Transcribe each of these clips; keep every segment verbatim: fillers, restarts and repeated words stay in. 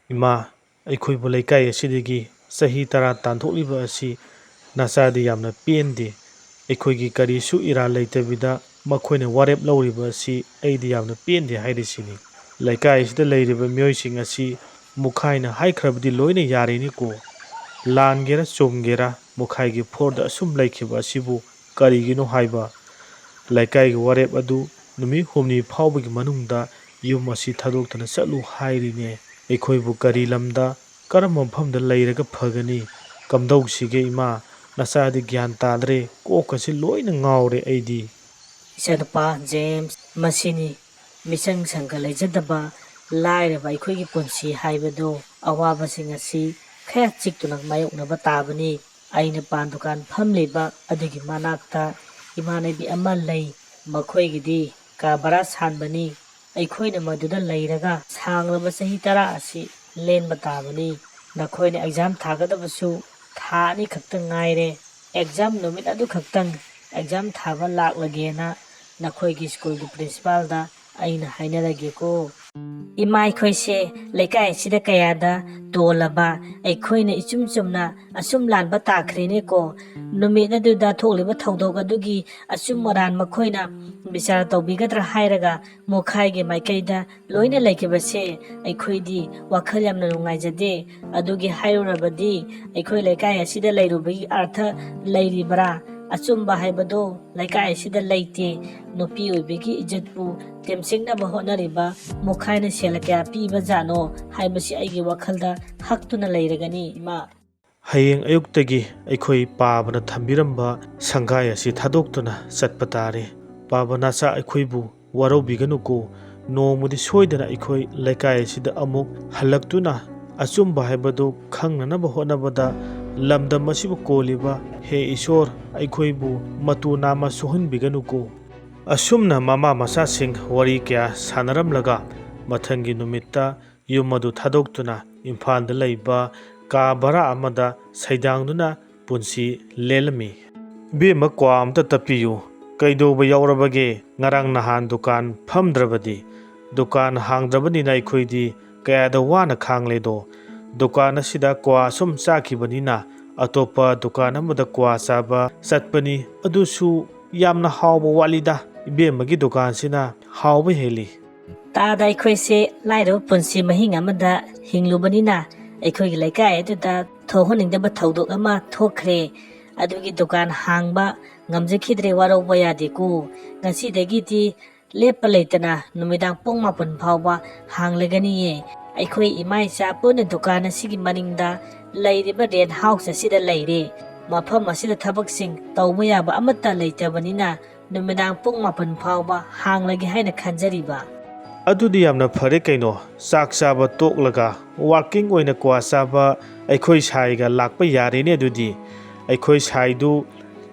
"ꯏꯃꯥ, ꯑꯩꯈꯣꯏꯕꯨ ꯂꯩꯀꯥꯏ ꯑꯁꯤꯗꯒꯤ ꯆꯍꯤ ꯇꯔꯥ ꯇꯥꯟꯊꯣꯛꯂꯤꯕ ꯑꯁꯤ ꯅꯆꯥꯗꯤ ꯌꯥꯝꯅ ꯄꯦꯟꯗꯦ꯫ ꯑꯩꯈꯣꯏꯒꯤ ꯀꯔꯤꯁꯨ ꯏꯔꯥꯜ ꯂꯩꯇꯕꯤꯗ ꯃꯈꯣꯏꯅ ꯋꯥꯔꯦꯞ ꯂꯧꯔꯤꯕ ꯑꯁꯤ ꯑꯩꯗꯤ ꯌꯥꯝꯅ ꯄꯦꯟꯗꯦ ꯍꯥꯏꯔꯤꯁꯤꯅꯤ꯫ ꯂꯩꯀꯥꯏ ꯑꯁꯤꯗ ꯂꯩꯔꯤꯕ ꯃꯤꯑꯣꯏꯁꯤꯡ ꯑꯁꯤ ꯃꯨꯈꯥꯏꯅ ꯍꯥꯏꯈ꯭ꯔꯕꯗꯤ ꯂꯣꯏꯅ ꯌꯥꯔꯦꯅꯦꯀꯣ꯫ ꯂꯥꯟꯒꯦꯔꯥ ꯆꯨꯝꯒꯦꯔꯥ ꯃꯨꯈꯥꯏꯒꯤ ꯐꯣꯔꯗ ꯑꯁꯨꯝ ꯂꯩꯈꯤꯕ ꯑꯁꯤꯕꯨ ꯀꯔꯤꯒꯤꯅꯣ ꯍꯥꯏꯕ? ꯂꯩꯀꯥꯏꯒꯤ ꯋꯥꯔꯦꯞ ꯑꯗꯨ ꯅꯨꯃꯤꯠ ꯍꯨꯝꯅꯤ ꯐꯥꯎꯕꯒꯤ ꯃꯅꯨꯡꯗ ꯌꯨꯝ ꯑꯁꯤ ꯊꯥꯗꯣꯛꯇꯨꯅ ꯆꯠꯂꯨ ꯍꯥꯏꯔꯤꯅꯦ꯫ ꯑꯩꯈꯣꯏꯕꯨ ꯀꯔꯤ ꯂꯝꯗ, ꯀꯔꯝꯕ ꯃꯐꯝꯗ ꯂꯩꯔꯒ ꯐꯒꯅꯤ? ꯀꯝꯗꯧꯁꯤꯒꯦ ꯏꯃꯥ? ꯅꯆꯥꯗꯤ ꯒ꯭ꯌꯥꯟ ꯇꯥꯗ꯭ꯔꯦ, ꯀꯣꯛꯀꯁꯤ ꯂꯣꯏꯅ ꯉꯥꯎꯔꯦ ꯑꯩꯗꯤ"꯫ "ꯏꯆꯥꯅꯨꯄꯥ ꯖꯦꯝꯁ, ꯃꯁꯤꯅꯤ ꯃꯤꯆꯪ ꯁꯪꯒ ꯂꯩꯖꯗꯕ ꯂꯥꯏꯔꯕ ꯑꯩꯈꯣꯏꯒꯤ ꯄꯨꯟꯁꯤ ꯍꯥꯏꯕꯗꯨ꯫ ꯑꯋꯥꯕꯁꯤꯡ ꯑꯁꯤ ꯈꯔ ꯆꯤꯛꯇꯨꯅ ꯃꯥꯌꯣꯛꯅꯕ ꯇꯥꯕꯅꯤ꯫ ꯑꯩꯅ ꯄꯥꯟ ꯗꯨꯀꯥꯟ ꯐꯝꯂꯤꯕ ꯑꯗꯨꯒꯤ ꯃꯅꯥꯛꯇ ꯏꯃꯥꯟꯅꯕꯤ ꯑꯃ ꯂꯩ꯫ ꯃꯈꯣꯏꯒꯤꯗꯤ ꯀꯥ ꯚꯔꯥ ꯁꯥꯟꯕꯅꯤ꯫ ꯑꯩꯈꯣꯏꯅ ꯃꯗꯨꯗ ꯂꯩꯔꯒ ꯁꯥꯡꯂꯕ ꯆꯍꯤ ꯇꯔꯥ ꯑꯁꯤ ꯂꯦꯟꯕ ꯇꯥꯕꯅꯤ꯫ ꯅꯈꯣꯏꯅ ꯑꯦꯛꯖꯥꯝ ꯊꯥꯒꯗꯕꯁꯨ ꯊꯥ ꯑꯅꯤ ꯈꯛꯇ ꯉꯥꯏꯔꯦ꯫ ꯑꯦꯛꯖꯥꯝ ꯅꯨꯃꯤꯠ ꯑꯗꯨꯈꯛꯇꯪ ꯑꯦꯛꯖꯥꯝ ꯊꯥꯕ ꯂꯥꯛꯂꯒꯦꯅ ꯅꯈꯣꯏꯒꯤ ꯁ꯭ꯀꯨꯜꯒꯤ ꯄ꯭ꯔꯤꯟꯁꯤꯄꯥꯜꯗ ꯑꯩꯅ ꯍꯥꯏꯅꯔꯒꯦꯀꯣ"꯫ "ꯏꯃꯥ, ꯑꯩꯈꯣꯏꯁꯦ ꯂꯩꯀꯥꯏ ꯑꯁꯤꯗ ꯀꯌꯥꯗ ꯇꯣꯜꯂꯕ, ꯑꯩꯈꯣꯏꯅ ꯏꯆꯨꯝ ꯆꯨꯝꯅ ꯑꯁꯨꯝ ꯂꯥꯟꯕ ꯇꯥꯈ꯭ꯔꯦꯅꯦꯀꯣ꯫ ꯅꯨꯃꯤꯠ ꯑꯗꯨꯗ ꯊꯣꯛꯂꯤꯕ ꯊꯧꯗꯣꯛ ꯑꯗꯨꯒꯤ ꯑꯆꯨꯝ ꯑꯔꯥꯟ ꯃꯈꯣꯏꯅ ꯕꯤꯆꯥꯔ ꯇꯧꯕꯤꯒꯗ꯭ꯔꯥ ꯍꯥꯏꯔꯒ ꯃꯨꯈꯥꯏꯒꯤ ꯃꯥꯏꯀꯩꯗ ꯂꯣꯏꯅ ꯂꯩꯈꯤꯕꯁꯦ ꯑꯩꯈꯣꯏꯗꯤ ꯋꯥꯈꯜ ꯌꯥꯝꯅ ꯅꯨꯡꯉꯥꯏꯖꯗꯦ꯫ ꯑꯗꯨꯒꯤ ꯍꯥꯏꯔꯨꯔꯕꯗꯤ ꯑꯩꯈꯣꯏ ꯂꯩꯀꯥꯏ ꯑꯁꯤꯗ ꯂꯩꯔꯨꯕꯒꯤ ꯑꯔꯊ ꯂꯩꯔꯤꯕ꯭ꯔꯥ? ꯑꯆꯨꯝꯕ ꯍꯥꯏꯕꯗꯣ ꯂꯩꯀꯥꯏ ꯑꯁꯤꯗ ꯂꯩꯇꯦ꯫ ꯅꯨꯄꯤ ꯑꯣꯏꯕꯒꯤ ꯏꯖꯠꯄꯨ ꯇꯦꯝꯁꯤꯡꯅꯕ ꯍꯣꯠꯅꯔꯤꯕ ꯃꯨꯈꯥꯏꯅ ꯁꯦꯜ ꯀꯌꯥ ꯄꯤꯕ ꯖꯥꯠꯅꯣ ꯍꯥꯏꯕꯁꯤ ꯑꯩꯒꯤ ꯋꯥꯈꯜꯗ ꯍꯛꯇꯨꯅ ꯂꯩꯔꯒꯅꯤ, ꯏꯃꯥ"꯫ ꯍꯌꯦꯡ ꯑꯌꯨꯛꯇꯒꯤ ꯑꯩꯈꯣꯏ ꯄꯥꯕꯅ ꯊꯝꯕꯤꯔꯝꯕ ꯁꯪꯒꯥꯏ ꯑꯁꯤ ꯊꯥꯗꯣꯛꯇꯨꯅ ꯆꯠꯄ ꯇꯥꯔꯦ꯫ ꯄꯥꯕ ꯅꯆꯥ, ꯑꯩꯈꯣꯏꯕꯨ ꯋꯥꯔꯧꯕꯤꯒꯅꯨꯀꯣ꯫ ꯅꯣꯡꯃꯗꯤ ꯁꯣꯏꯗꯅ ꯑꯩꯈꯣꯏ ꯂꯩꯀꯥꯏ ꯑꯁꯤꯗ ꯑꯃꯨꯛ ꯍꯜꯂꯛꯇꯨꯅ ꯑꯆꯨꯝꯕ ꯍꯥꯏꯕꯗꯨ ꯈꯪꯅꯅꯕ ꯍꯣꯠꯅꯕꯗ ꯂꯝꯗꯝ ꯑꯁꯤꯕꯨ ꯀꯣꯜꯂꯤꯕ ꯍꯦ ꯏꯁꯣꯔ, ꯑꯩꯈꯣꯏꯕꯨ ꯃꯇꯨ ꯅꯥꯝꯃ ꯁꯣꯛꯍꯟꯕꯤꯒꯅꯨꯀꯣ꯫ ꯑꯁꯨꯝꯅ ꯃꯃꯥ ꯃꯆꯥꯁꯤꯡ ꯋꯥꯔꯤ ꯀꯌꯥ ꯁꯥꯟꯅꯔꯝꯂꯒ ꯃꯊꯪꯒꯤ ꯅꯨꯃꯤꯠꯇ ꯌꯨꯝ ꯑꯗꯨ ꯊꯥꯗꯣꯛꯇꯨꯅ ꯏꯝꯐꯥꯜꯗ ꯂꯩꯕ ꯀꯥ ꯚꯔꯥ ꯑꯃꯗ ꯁꯩꯗꯥꯡꯗꯨꯅ ꯄꯨꯟꯁꯤ ꯂꯦꯜꯂꯝꯃꯤ꯫ "ꯏꯕꯦꯝꯃ, ꯀ꯭ꯋꯥ ꯑꯝꯇ ꯇꯞꯄꯤꯌꯨ꯫ ꯀꯩꯗꯧꯕ ꯌꯥꯎꯔꯕꯒꯦ? ꯉꯔꯥꯡ ꯅꯍꯥꯟ ꯗꯨꯀꯥꯟ ꯐꯝꯗ꯭ꯔꯕꯗꯤ?" "ꯗꯨꯀꯥꯟ ꯍꯥꯡꯗ꯭ꯔꯕꯅꯤꯅ ꯑꯩꯈꯣꯏꯗꯤ ꯀꯌꯥꯗ ꯋꯥꯅ ꯈꯥꯡꯂꯦꯗꯣ꯫ ꯗꯨꯀꯥꯟ ꯑꯁꯤꯗ ꯀ꯭ꯋꯥ ꯁꯨꯝ ꯆꯥꯈꯤꯕꯅꯤꯅ ꯑꯇꯣꯞꯄ ꯗꯨꯀꯥꯟ ꯑꯃꯗ ꯀ꯭ꯋꯥ ꯆꯥꯕ ꯆꯠꯄꯅꯤ꯫ ꯑꯗꯨꯁꯨ ꯌꯥꯝꯅ ꯍꯥꯎꯕ ꯋꯥꯠꯂꯤꯗ꯫ ꯏꯕꯦꯝꯃꯒꯤ ꯗꯨꯀꯥꯟꯁꯤꯅ ꯍꯥꯎꯕ ꯍꯦꯜꯂꯤ꯫ ꯇꯥꯗ ꯑꯩꯈꯣꯏꯁꯦ ꯂꯥꯏꯔꯕ ꯄꯨꯟꯁꯤ ꯃꯍꯤꯡ ꯑꯃꯗ ꯍꯤꯡꯂꯨꯕꯅꯤꯅ ꯑꯩꯈꯣꯏꯒꯤ ꯂꯩꯀꯥꯏ ꯑꯗꯨꯗ ꯊꯣꯛꯍꯟꯅꯤꯡꯗꯕ ꯊꯧꯗꯣꯛ ꯑꯃ ꯊꯣꯛꯈ꯭ꯔꯦ꯫ ꯑꯗꯨꯒꯤ ꯗꯨꯀꯥꯟ ꯍꯥꯡꯕ ꯉꯝꯖꯈꯤꯗ꯭ꯔꯦ, ꯋꯥꯔꯧꯕ ꯌꯥꯗꯦꯀꯣ꯫ ꯉꯁꯤꯗꯒꯤꯗꯤ ꯂꯦꯞꯄ ꯂꯩꯇꯅ ꯅꯨꯃꯤꯗꯥꯡ ꯄꯨꯡ ꯃꯥꯄꯟ ꯐꯥꯎꯕ ꯍꯥꯡꯂꯒꯅꯤꯌꯦ꯫ ꯑꯩꯈꯣꯏ ꯏꯃꯥ ꯏꯆꯥ ꯄꯨꯟꯅ ꯗꯨꯀꯥꯟ ꯑꯁꯤꯒꯤ ꯃꯅꯤꯡꯗ ꯂꯩꯔꯤꯕ ꯔꯦꯟ ꯍꯥꯎꯁ ꯑꯁꯤꯗ ꯂꯩꯔꯦ꯫ ꯃꯐꯝ ꯑꯁꯤꯗ ꯊꯕꯛꯁꯤꯡ ꯇꯧꯕ ꯌꯥꯕ ꯑꯃꯠꯇ ꯂꯩꯇꯕꯅꯤꯅ ꯅꯨꯃꯤꯗꯥꯡ ꯄꯨꯡ ꯃꯥꯄꯟ ꯐꯥꯎꯕ ꯍꯥꯡꯂꯒꯦ ꯍꯥꯏꯅ ꯈꯟꯖꯔꯤꯕ꯫ ꯑꯗꯨꯗꯤ ꯌꯥꯝꯅ ꯐꯔꯦ ꯀꯩꯅꯣ, ꯆꯥꯛ ꯆꯥꯕ ꯇꯣꯛꯂꯒ ꯋꯥꯛꯀꯤꯡ ꯑꯣꯏꯅ ꯀ꯭ꯋꯥ ꯆꯥꯕ ꯑꯩꯈꯣꯏ ꯁꯥꯏꯒ ꯂꯥꯛꯄ ꯌꯥꯔꯦꯅꯦ꯫ ꯑꯗꯨꯗꯤ ꯑꯩꯈꯣꯏ ꯁꯥꯏꯗꯨ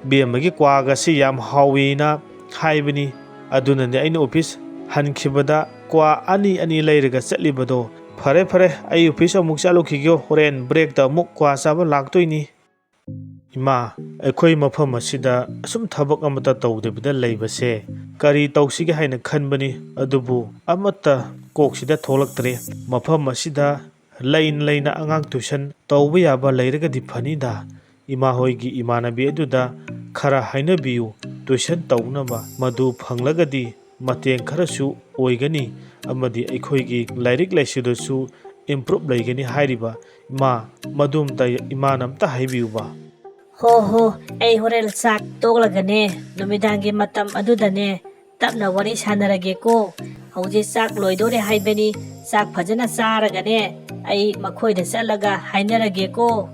ꯕꯦꯝꯃꯒꯤ ꯀ꯭ꯋꯥꯒꯁꯤ ꯌꯥꯝ ꯍꯥꯎꯋꯦꯅ ꯍꯥꯏꯕꯅꯤ꯫ ꯑꯗꯨꯅꯅꯦ ꯑꯩꯅ ꯑꯣꯐꯤꯁ ꯍꯟꯈꯤꯕꯗ ꯀ꯭ꯋꯥ ꯑꯅꯤ ꯑꯅꯤ ꯂꯩꯔꯒ ꯆꯠꯂꯤꯕꯗꯣ꯫ ꯐꯔꯦ ꯐꯔꯦ, ꯑꯩ ꯑꯣꯐꯤꯁ ꯑꯃꯨꯛ ꯆꯠꯂꯨꯈꯤꯒꯦ, ꯍꯣꯔꯦꯟ ꯕ꯭ꯔꯦꯛꯇ ꯑꯃꯨꯛ ꯀ꯭ꯋꯥ ꯆꯥꯕ ꯂꯥꯛꯇꯣꯏꯅꯤ꯫ ꯏꯃꯥ, ꯑꯩꯈꯣꯏ ꯃꯐꯝ ꯑꯁꯤꯗ ꯑꯁꯨꯝ ꯊꯕꯛ ꯑꯃꯠꯇ ꯇꯧꯗꯕꯤꯗ ꯂꯩꯕꯁꯦ ꯀꯔꯤ ꯇꯧꯁꯤꯒꯦ ꯍꯥꯏꯅ ꯈꯟꯕꯅꯤ, ꯑꯗꯨꯕꯨ ꯑꯃꯠꯇ ꯀꯣꯛꯁꯤꯗ ꯊꯣꯛꯂꯛꯇ꯭ꯔꯦ꯫ ꯃꯐꯝ ꯑꯁꯤꯗ ꯂꯩꯅ ꯂꯩꯅ ꯑꯉꯥꯡ ꯇꯨꯏꯁꯟ ꯇꯧꯕ ꯌꯥꯕ ꯂꯩꯔꯒꯗꯤ ꯐꯅꯤꯗ꯫ ꯏꯃꯥ ꯍꯣꯏꯒꯤ ꯏꯃꯥꯟꯅꯕꯤ ꯑꯗꯨꯗ ꯈꯔ ꯍꯥꯏꯅꯕꯤꯌꯨ, ꯇꯨꯏꯁꯟ ꯇꯧꯅꯕ꯫ ꯃꯗꯨ ꯐꯪꯂꯒꯗꯤ ꯃꯇꯦꯡ ꯈꯔꯁꯨ ꯑꯣꯏꯒꯅꯤ, ꯑꯃꯗꯤ ꯑꯩꯈꯣꯏꯒꯤ ꯂꯥꯏꯔꯤꯛ ꯂꯥꯏꯁꯨꯗꯁꯨ ꯏꯝꯄ꯭ꯔꯨꯞ ꯂꯩꯒꯅꯤ ꯍꯥꯏꯔꯤꯕ꯫ ꯏꯃꯥ, ꯃꯗꯨꯝꯇ ꯏꯃꯥꯅ ꯑꯝꯇ ꯍꯥꯏꯕꯤꯌꯨꯕ꯫ ꯍꯣ ꯍꯣ, ꯑꯩ ꯍꯣꯔꯦꯟ ꯆꯥꯛ ꯇꯣꯛꯂꯒꯅꯦ, ꯅꯨꯃꯤꯗꯥꯡꯒꯤ ꯃꯇꯝ ꯑꯗꯨꯗꯅꯦ ꯇꯞꯅ ꯋꯥꯔꯤ ꯁꯥꯟꯅꯔꯒꯦꯀꯣ꯫ ꯍꯧꯖꯤꯛ ꯆꯥꯛ ꯂꯣꯏꯗꯣꯔꯦ ꯍꯥꯏꯕꯅꯤ, ꯆꯥꯛ ꯐꯖꯅ ꯆꯥꯔꯒꯅꯦ ꯑꯩ ꯃꯈꯣꯏꯗ ꯆꯠꯂꯒ ꯍꯥꯏꯅꯔꯒꯦꯀꯣ꯫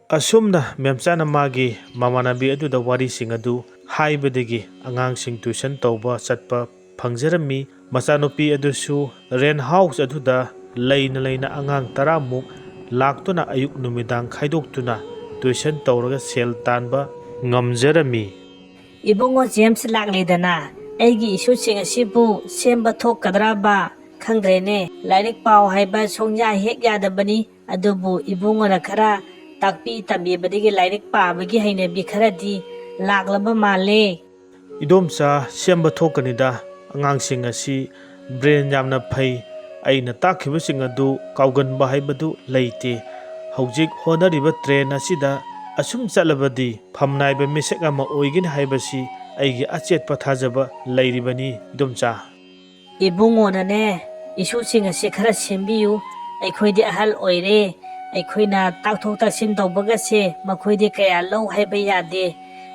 ꯑꯁꯨꯝꯅ ꯃꯦꯝꯆꯥꯅ ꯃꯥꯒꯤ ꯃꯃꯥꯟꯅꯕꯤ ꯑꯗꯨꯗ ꯋꯥꯔꯤꯁꯤꯡ ꯑꯗꯨ ꯍꯥꯏꯕꯗꯒꯤ ꯑꯉꯥꯡꯁꯤꯡ ꯇꯨꯏꯁꯟ ꯇꯧꯕ ꯆꯠꯄ ꯐꯪꯖꯔꯝꯃꯤ꯫ ꯃꯆꯥꯅꯨꯄꯤ ꯑꯗꯨꯁꯨ ꯔꯦꯟ ꯍꯥꯎꯁ ꯑꯗꯨꯗ ꯂꯩꯅ ꯂꯩꯅ ꯑꯉꯥꯡ ꯇꯔꯥꯃꯨꯛ ꯂꯥꯛꯇꯨꯅ ꯑꯌꯨꯛ ꯅꯨꯃꯤꯗꯥꯡ ꯈꯥꯏꯗꯣꯛꯇꯨꯅ ꯇꯨꯏꯁꯟ ꯇꯧꯔꯒ ꯁꯦꯜ ꯇꯥꯟꯕ ꯉꯝꯖꯔꯝꯃꯤ꯫ ꯏꯕꯨꯡꯉꯣ ꯖꯦꯝꯁ ꯂꯥꯛꯂꯦꯗꯅ, ꯑꯩꯒꯤ ꯏꯁꯨꯁꯤꯡ ꯑꯁꯤꯕꯨ ꯁꯦꯝꯕ ꯊꯣꯛꯀꯗ꯭ꯔꯕ? ꯈꯪꯗ꯭ꯔꯦꯅꯦ, ꯂꯥꯏꯔꯤꯛ ꯄꯥꯎ ꯍꯥꯏꯕ ꯁꯨꯡꯌꯥ ꯍꯦꯛ ꯌꯥꯗꯕꯅꯤ꯫ ꯑꯗꯨꯕꯨ ꯏꯕꯨꯡꯉꯣꯅ ꯈꯔ ꯇꯥꯛꯄꯤ ꯇꯝꯕꯤꯕꯗꯒꯤ ꯂꯥꯏꯔꯤꯛ ꯄꯥꯕꯒꯤ ꯍꯩꯅꯕꯤ ꯈꯔꯗꯤ ꯂꯥꯛꯂꯕ ꯃꯥꯜꯂꯦ꯫ ꯏꯗꯣꯝꯆꯥ, ꯁꯦꯝꯕ ꯊꯣꯛꯀꯅꯤꯗ꯫ ꯑꯉꯥꯡꯁꯤꯡ ꯑꯁꯤ ꯕ꯭ꯔꯦꯟ ꯌꯥꯝꯅ ꯐꯩ꯫ ꯑꯩꯅ ꯇꯥꯛꯈꯤꯕꯁꯤꯡ ꯑꯗꯨ ꯀꯥꯎꯒꯟꯕ ꯍꯥꯏꯕꯗꯨ ꯂꯩꯇꯦ꯫ ꯍꯧꯖꯤꯛ ꯍꯣꯠꯅꯔꯤꯕ ꯇ꯭ꯔꯦꯟ ꯑꯁꯤꯗ ꯑꯁꯨꯝ ꯆꯠꯂꯕꯗꯤ ꯐꯝꯅꯥꯏꯕ ꯃꯤꯁꯛ ꯑꯃ ꯑꯣꯏꯒꯅꯤ ꯍꯥꯏꯕꯁꯤ ꯑꯩꯒꯤ ꯑꯆꯦꯠꯄ ꯊꯥꯖꯕ ꯂꯩꯔꯤꯕꯅꯤ, ꯏꯗꯣꯝꯆꯥ꯫ ꯏꯕꯨꯡꯉꯣꯅꯅꯦ, ꯏꯁꯨꯁꯤꯡ ꯑꯁꯤ ꯈꯔ ꯁꯦꯝꯕꯤꯌꯨ꯫ ꯑꯩꯈꯣꯏꯗꯤ ꯑꯍꯜ ꯑꯣꯏꯔꯦ꯫ ꯑꯩꯈꯣꯏꯅ ꯇꯥꯛꯊꯣꯛ ꯇꯥꯛꯁꯤꯟ ꯇꯧꯕꯒꯁꯦ ꯃꯈꯣꯏꯗꯤ ꯀꯌꯥ ꯂꯧ ꯍꯥꯏꯕ ꯌꯥꯗꯦ꯫